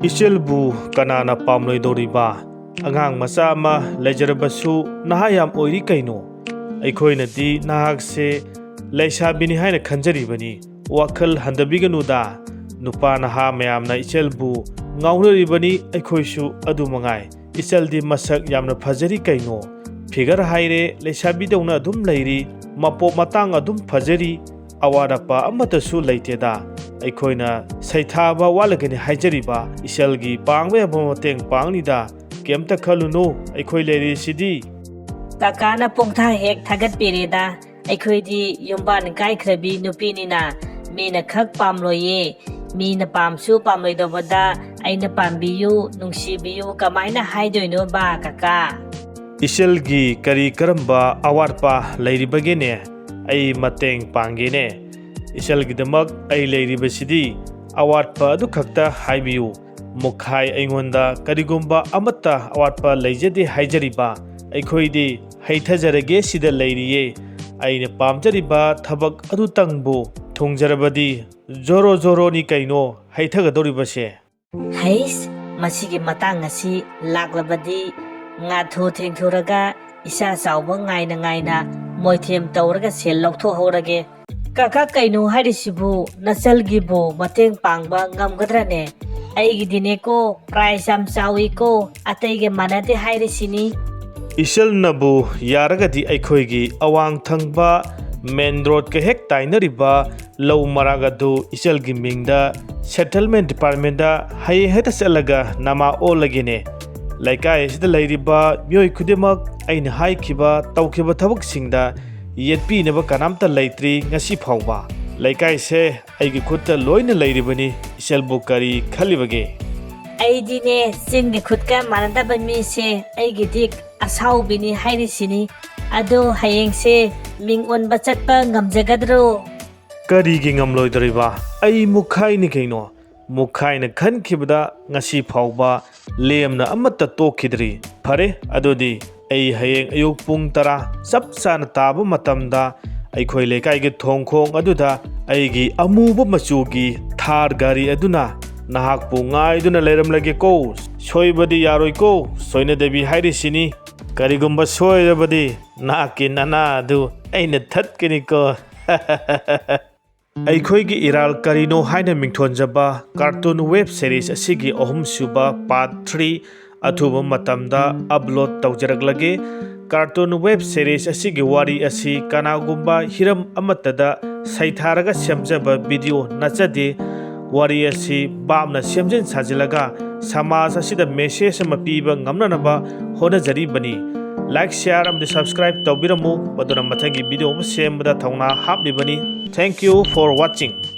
ꯏꯆꯜꯕꯨ ꯀꯅꯥꯅ ꯄꯥꯝꯂꯣꯏꯗꯧꯔꯤꯕ? ꯑꯉꯥꯡ ꯃꯆꯥ ꯑꯃ ꯂꯩꯖꯔꯕꯁꯨ ꯅꯍꯥ ꯌꯥꯝ ꯑꯣꯏꯔꯤ ꯀꯩꯅꯣ꯫ ꯑꯩꯈꯣꯏꯅꯗꯤ ꯅꯍꯥꯛꯁꯦ ꯂꯩꯁꯥꯕꯤꯅꯤ ꯍꯥꯏꯅ ꯈꯟꯖꯔꯤꯕꯅꯤ꯫ ꯋꯥꯈꯜ ꯍꯟꯊꯕꯤꯒꯅꯨꯗ꯫ ꯅꯨꯄꯥ ꯅꯍꯥ ꯃꯌꯥꯝꯅ ꯏꯆꯜꯕꯨ ꯉꯥꯎꯅꯔꯤꯕꯅꯤ, ꯑꯩꯈꯣꯏꯁꯨ ꯑꯗꯨ ꯃꯉꯥꯏ꯫ ꯏꯆꯜꯗꯤ ꯃꯁꯛ ꯌꯥꯝꯅ ꯐꯖꯔꯤ ꯀꯩꯅꯣ꯫ Figure ꯍꯥꯏꯔꯦ, ꯂꯩꯁꯥꯕꯤꯗꯧꯅ ꯑꯗꯨꯝ ꯂꯩꯔꯤ꯫ ꯃꯄꯣꯛ ꯃꯇꯥꯡ ꯑꯗꯨꯝ ꯐꯖꯔꯤ꯫ ꯑꯋꯥꯠ ꯑꯄꯥ ꯑꯃꯠꯇꯁꯨ ꯂꯩꯇꯦꯗ꯫ ꯑꯩꯈꯣꯏꯅ ꯁꯩꯊꯥꯕ ꯋꯥꯠꯂꯒꯅꯤ ꯍꯥꯏꯖꯔꯤꯕ꯫ ꯏꯆꯜꯒꯤ ꯄꯥꯡꯕ ꯌꯥꯕ ꯃꯇꯦꯡ ꯄꯥꯡꯅꯤꯗ꯫ ꯀꯩꯝꯇ ꯈꯜꯂꯨꯅꯨ, ꯑꯩꯈꯣꯏ ꯂꯩꯔꯤꯁꯤꯗꯤ꯫ ꯀꯀꯥꯅ ꯄꯣꯡꯊꯥ ꯍꯦꯛ ꯊꯥꯒꯠꯄꯤꯔꯦꯗ꯫ ꯑꯩꯈꯣꯏꯗꯤ ꯌꯨꯝꯕꯥꯟ ꯀꯥꯏꯈ꯭ꯔꯕꯤ ꯅꯨꯄꯤꯅꯤꯅ ꯃꯤꯅ ꯈꯛ ꯄꯥꯝꯂꯣꯏꯌꯦ꯫ ꯃꯤꯅ ꯄꯥꯝꯁꯨ ꯄꯥꯝꯂꯣꯏꯗꯧꯕꯗ ꯑꯩꯅ ꯄꯥꯝꯕꯤꯌꯨ, ꯅꯨꯡꯁꯤꯕꯤꯌꯨ ꯀꯃꯥꯏꯅ ꯍꯥꯏꯗꯣꯏꯅꯣꯕ, ꯀꯀꯥ? ꯏꯆꯜꯒꯤ ꯀꯔꯤ ꯀꯔꯝꯕ ꯑꯋꯥꯠꯄ ꯂꯩꯔꯤꯕꯒꯦꯅꯦ? ꯑꯩ ꯃꯇꯦꯡ ꯄꯥꯡꯒꯦꯅꯦ꯫ ꯏꯆꯜꯒꯤꯗꯃꯛ ꯑꯩ ꯂꯩꯔꯤꯕꯁꯤꯗꯤ꯫ ꯑꯋꯥꯠꯄ ꯑꯗꯨ ꯈꯛꯇ ꯍꯥꯏꯕꯤꯌꯨ꯫ ꯃꯨꯈꯥꯏ ꯑꯩꯉꯣꯟꯗ ꯀꯔꯤꯒꯨꯝꯕ ꯑꯃꯠꯇ ꯑꯋꯥꯠꯄ ꯂꯩꯖꯗꯦ ꯍꯥꯏꯖꯔꯤꯕ꯫ ꯑꯩꯈꯣꯏꯗꯤ ꯍꯩꯊꯖꯔꯒꯦ ꯁꯤꯗ ꯂꯩꯔꯤꯌꯦ꯫ ꯑꯩꯅ ꯄꯥꯝꯖꯔꯤꯕ ꯊꯕꯛ ꯑꯗꯨꯇꯪꯕꯨ ꯊꯨꯡꯖꯔꯕꯗꯤ ꯖꯣꯔꯣ ꯖꯣꯔꯣꯅꯤ ꯀꯩꯅꯣ ꯍꯩꯊꯒꯗꯧꯔꯤꯕꯁꯦ꯫ ꯍꯩꯁ, ꯃꯁꯤꯒꯤ ꯃꯇꯥꯡ ꯑꯁꯤ ꯂꯥꯛꯂꯕꯗꯤ ꯉꯥꯊꯨ ꯊꯦꯡꯊꯨꯔꯒ ꯏꯆꯥ ꯆꯥꯎꯕ ꯉꯥꯏꯅ ꯉꯥꯏꯅ ꯃꯣꯏꯊꯦꯝ ꯇꯧꯔꯒ ꯁꯦꯜ ꯂꯧꯊꯣꯛꯍꯧꯔꯒꯦ꯫ ꯀꯀꯥ, ꯀꯩꯅꯣ ꯍꯥꯏꯔꯤꯁꯤꯕꯨ? ꯅꯆꯜꯒꯤꯕꯨ ꯃꯇꯦꯡ ꯄꯥꯡꯕ ꯉꯝꯒꯗ꯭ꯔꯅꯦ? ꯑꯩꯒꯤꯗꯤꯅꯦꯀꯣ, prize ꯌꯥꯝ ꯆꯥꯎꯏꯀꯣ, ꯑꯇꯩꯒ ꯃꯥꯟꯅꯗꯦ ꯍꯥꯏꯔꯤꯁꯤꯅꯤ꯫ ꯏꯆꯜꯅꯕꯨ ꯌꯥꯔꯒꯗꯤ ꯑꯩꯈꯣꯏꯒꯤ ꯑꯋꯥꯡ ꯊꯪꯕ main roadꯀ ꯍꯦꯛ ꯇꯥꯏꯅꯔꯤꯕ ꯂꯧ ꯃꯔꯥꯛ ꯑꯗꯨ ꯏꯆꯜꯒꯤ ꯃꯤꯡꯗ settlement departmentꯇ ꯍꯌꯦꯡ ꯍꯦꯛꯇ ꯆꯠꯂꯒ ꯅꯃꯥ ꯑꯣꯜꯂꯒꯦꯅꯦ꯫ ꯂꯩꯀꯥꯏ ꯑꯁꯤꯗ ꯂꯩꯔꯤꯕ ꯃꯤꯑꯣꯏ ꯈꯨꯗꯤꯡꯃꯛ ꯑꯩꯅ ꯍꯥꯏꯈꯤꯕ, ꯇꯧꯈꯤꯕ ꯊꯕꯛꯁꯤꯡꯗ ꯌꯦꯠꯄꯤꯅꯕ ꯀꯅꯥꯝꯇ ꯂꯩꯇ꯭ꯔꯤ ꯉꯁꯤ ꯐꯥꯎꯕ꯫ ꯂꯩꯀꯥꯏꯁꯦ ꯑꯩꯒꯤ ꯈꯨꯠꯇ ꯂꯣꯏꯅ ꯂꯩꯔꯤꯕꯅꯤ꯫ ꯏꯆꯜꯕꯨ ꯀꯔꯤ ꯈꯜꯂꯤꯕꯒꯦ? ꯑꯩꯗꯤꯅꯦ, ꯆꯤꯟꯒ ꯈꯨꯠꯀ ꯃꯥꯟꯅꯗꯕ ꯃꯤꯁꯦ ꯑꯩꯒꯤꯗꯤ ꯑꯁꯥꯎꯕꯤꯅꯤ ꯍꯥꯏꯔꯤꯁꯤꯅꯤ꯫ ꯑꯗꯣ ꯍꯌꯦꯡꯁꯦ ꯃꯤꯡ ꯑꯣꯟꯕ ꯆꯠꯄ ꯉꯝꯖꯒꯗ꯭ꯔꯣ? ꯀꯔꯤꯒꯤ ꯉꯝꯂꯣꯏꯗꯣꯔꯤꯕ? ꯑꯩ ꯃꯨꯈꯥꯏꯅꯤ ꯀꯩꯅꯣ꯫ ꯃꯨꯈꯥꯏꯅ ꯈꯟꯈꯤꯕꯗ ꯉꯁꯤ ꯐꯥꯎꯕ ꯂꯦꯝꯅ ꯑꯃꯠꯇ ꯇꯣꯛꯈꯤꯗ꯭ꯔꯤ꯫ ꯐꯔꯦ, ꯑꯗꯨꯗꯤ ꯑꯩ ꯍꯌꯦꯡ ꯑꯌꯨꯛ ꯄꯨꯡ ꯇꯔꯥ ꯆꯞ ꯆꯥꯅ ꯇꯥꯕ ꯃꯇꯝꯗ ꯑꯩꯈꯣꯏ ꯂꯩꯀꯥꯏꯒꯤ ꯊꯣꯡꯈꯣꯡ ꯑꯗꯨꯗ ꯑꯩꯒꯤ ꯑꯃꯨꯕ ꯃꯆꯨꯒꯤ ꯊꯥꯔ ꯒꯥꯔꯤ ꯑꯗꯨꯅ ꯅꯍꯥꯛꯄꯨ ꯉꯥꯏꯗꯨꯅ ꯂꯩꯔꯝꯂꯒꯦꯀꯣ꯫ ꯁꯣꯏꯕꯗꯤ ꯌꯥꯔꯣꯏꯀꯣ, ꯁꯣꯏꯅꯗꯕꯤ ꯍꯥꯏꯔꯤꯁꯤꯅꯤ꯫ ꯀꯔꯤꯒꯨꯝꯕ ꯁꯣꯏꯔꯕꯗꯤ ꯅꯍꯥꯛꯀꯤ ꯅꯅꯥ ꯑꯗꯨ ꯑꯩꯅ ꯊꯠꯀꯅꯤꯀꯣ꯫ ꯑꯩꯈꯣꯏꯒꯤ ꯏꯔꯥꯜ ꯀꯔꯤꯅꯣ ꯍꯥꯏꯅ ꯃꯤꯡꯊꯣꯟꯖꯕ ꯀꯥꯔꯇꯨꯟ ꯋꯦꯕ ꯁꯦꯔꯤꯁ ꯑꯁꯤꯒꯤ ꯑꯍꯨꯝꯁꯨꯕ ꯄꯥꯔꯠ ꯊ꯭ꯔꯤ ꯑꯊꯨꯕ ꯃꯇꯝꯗ ꯑꯞꯂꯣꯗ ꯇꯧꯖꯔꯛꯂꯒꯦ꯫ ꯀꯥꯔꯇꯨꯟ ꯋꯦꯕ ꯁꯦꯔꯤꯁ ꯑꯁꯤꯒꯤ ꯋꯥꯔꯤ ꯑꯁꯤ ꯀꯅꯥꯒꯨꯝꯕ ꯍꯤꯔꯝ ꯑꯃꯠꯇꯗ ꯁꯩꯊꯥꯔꯒ ꯁꯦꯝꯖꯕ ꯚꯤꯗꯤꯑꯣ ꯅꯠꯆꯗꯦ꯫ ꯋꯥꯔꯤ ꯑꯁꯤ ꯚꯥꯞꯅ ꯁꯦꯝꯖꯤꯟ ꯁꯥꯖꯤꯜꯂꯒ ꯁꯃꯥꯖ ꯑꯁꯤꯗ ꯃꯦꯁꯦꯖ ꯑꯃ ꯄꯤꯕ ꯉꯝꯅꯅꯕ ꯍꯣꯠꯅꯖꯔꯤꯕꯅꯤ꯫ ꯂꯥꯏꯛ, ꯁꯤꯌꯥꯔ ꯑꯃꯗꯤ ꯁꯕꯁꯀ꯭ꯔꯥꯏꯕ ꯇꯧꯕꯤꯔꯝꯃꯨ, ꯃꯗꯨꯅ ꯃꯊꯪꯒꯤ ꯚꯤꯗꯤꯑꯣ ꯑꯃ ꯁꯦꯝꯕꯗ ꯊꯧꯅꯥ ꯍꯥꯞꯂꯤꯕꯅꯤ꯫ Thank you for watching.